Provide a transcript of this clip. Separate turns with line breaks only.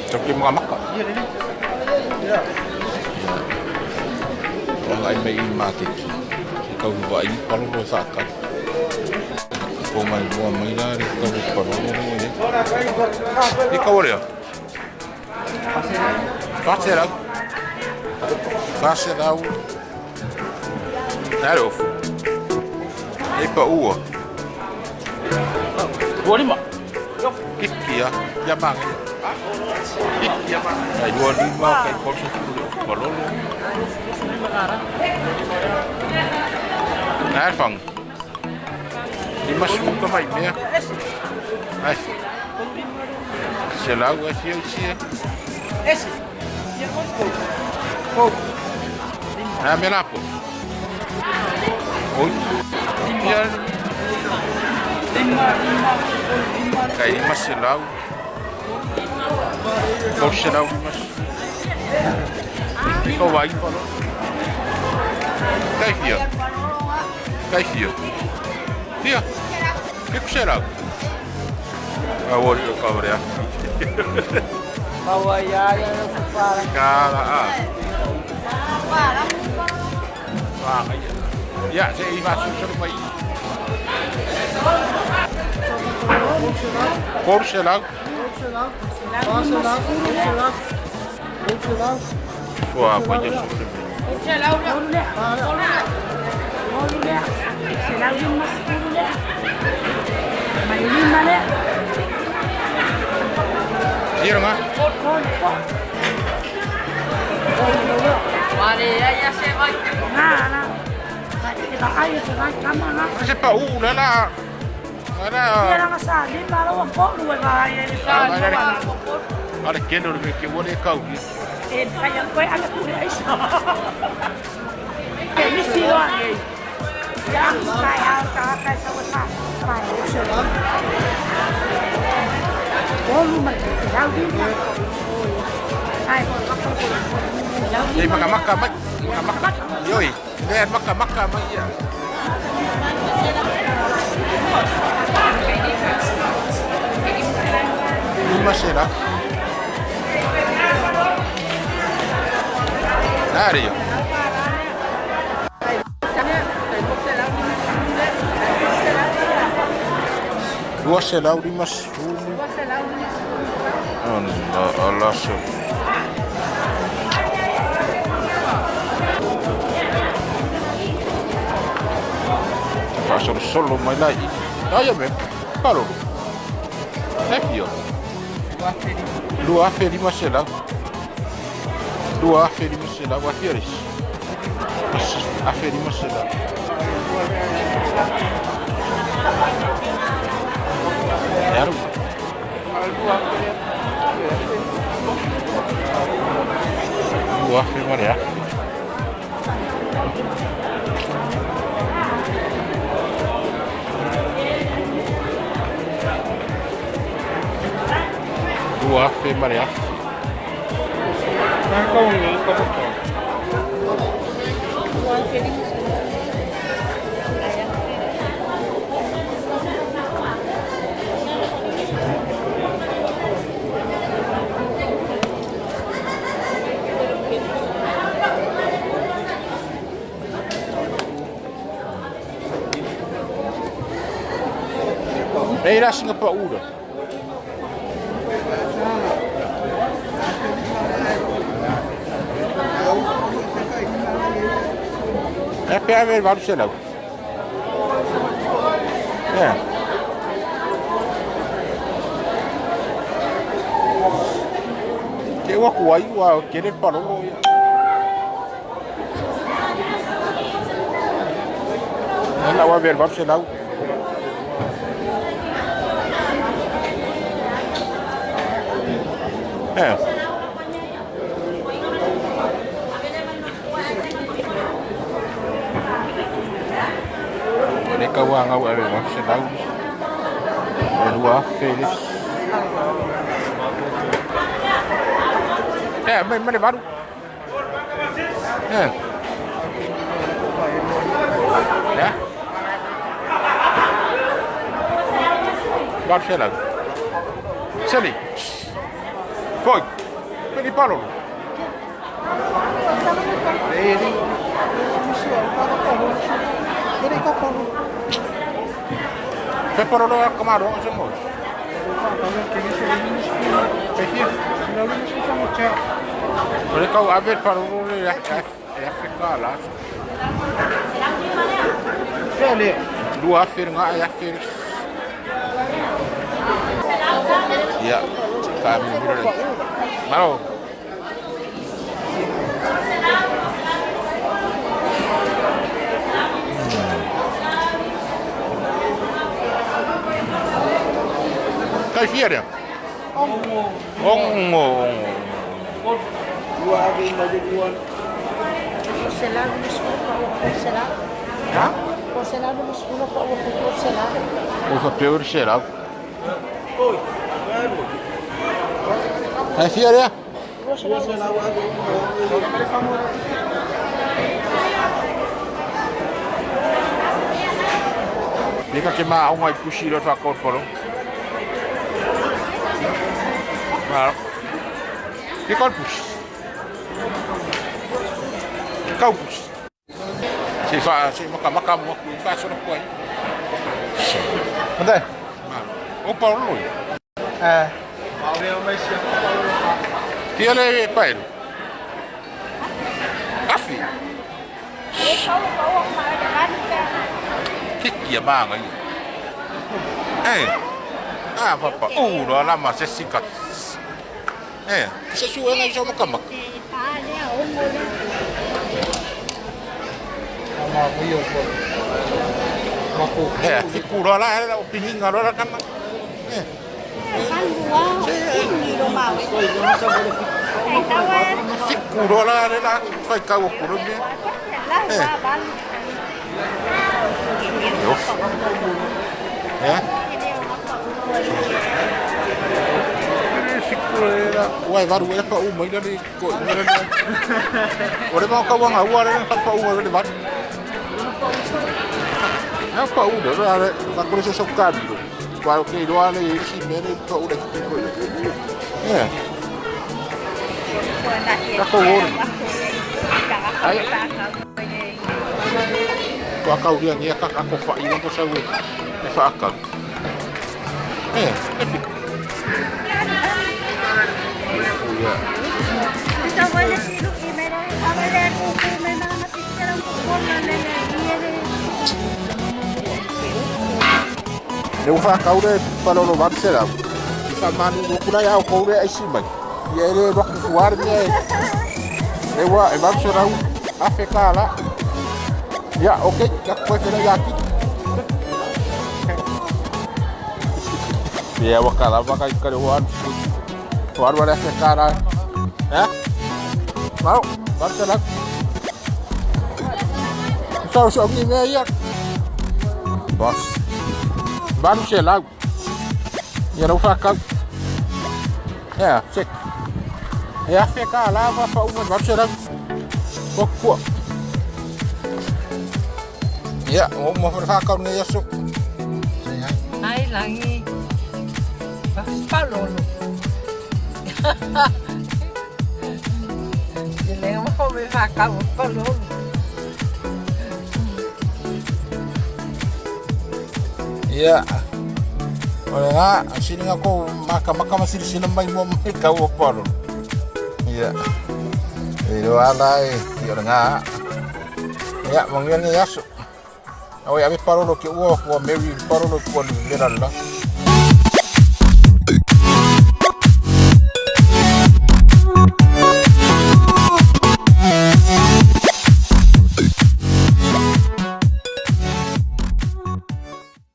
Tau ke mga maka. Wanga ai mai i maketi. Se kau wa i palolo sa ka. Ko mai mua mai la le kau palolo le. I kau le. Faselau. Faselau. Nalo. E pa ua.
Dua lima.
Kiki ya. Ya manga. Kiki ya manga. Ai dua lima kai kolso tu le palolo. Nai fang. Lima suka mai mea. Ai. Selau ai fia sia.
Ese.
Oh. Ah, me lapo. Oi. Ia. Kai lima selau. Kau selau lima. Kau vai palo. Kai fia. Kai fia. Fia. Que ku selau? Ah, ori o ka ore. Kala ah. Ya, se i va su solo mai. Por selau. Ua, pa ia sobre. Fia nga. Se pa u la la. Ara. Ara keno le ke wale kau. Ei maka maka mai. Maka maka. Yoi. Ne maka maka mai ia. Lima sera. Nari yo. Dua selau lima sepuluh. Allah Allah se. Fasolo solo mai lai. Ai me. Palo. E fio. Dua afe lima selau. Dua afe lima selau. Wa fia res. Afe lima selau. Aru. Dua afe mare afe. Dua afe mare afe. Ei la singa pa ura. E pe ave valu selau. É. Ke ua kuai ua kere parolo ia. Ela ua ver valu selau. É. Le ka ua ngau ave valu selau. E lua afe le. É, mai mai valu. É. É. Valu selau. Seli. Foi. Peni palolo. Fe palolo a kamaro se mo. Fe fia. O le kau ave palolo le Afrika la. 2000 ngā e afe. Ia, ka mi le. Malo. Kai fia rea? Ongo. Ongo. Ha? O papel era cheirado. Kai fia rea? Leka ke ma onga i pusi lo fa korporo. Malo. Ke korpus. Kaupus. Se fa se maka maka mo ku fa so ko ai. Mate. Malo. O Paulo.
Eh.
Tia le paelu. Afi. Ke kia manga ia. Eh. Ah, papa. Uro la ma se sika. Eh, se su enga iso maka maka. Eh, fikuro la la opininga la kama. Eh. Fikuro la la fai kau kuro ni. Eh. Eh. Fikuro la wai varu e pa u mai la ni ko ni la. Ore ma ka wanga ua le pa u le varu. Na pa u le la la ko se so ka. Kwa o ke roa le si mere pa u le ki ko. Eh. Ka ko ore. Ai. Kua kau ria ngia ka ko fa i ko sa we. E fa aka. Eh, e fi. Le ufa kaure palolo vatsera. Fa manu no kula ya ko ure ai simai. Ia ele ro ku war ni e. Le wa e vatsera u afe la. Ya, okay, ya ko ke ya ki. Ia wa kala wa kai kare wa. War wa afe la. Eh? Mau, vatsera. Sao sao ni me ia. Boss. 800. Ia lau whakau. Ia, check. Ia wheka la wa pa uma 800. Ko kua. Ia, o mo whakau nei aso.
Ai langi. Palolo. E lembro como whakau palolo.
Ia. O le ngā, silinga ko maka maka masili sila mai mo mai kau o paro. Ia. E ro ala e, i o le ngā. Ia, mangia ni aso. Awe ave parolo ke ua kua Mary parolo kua ni lera la.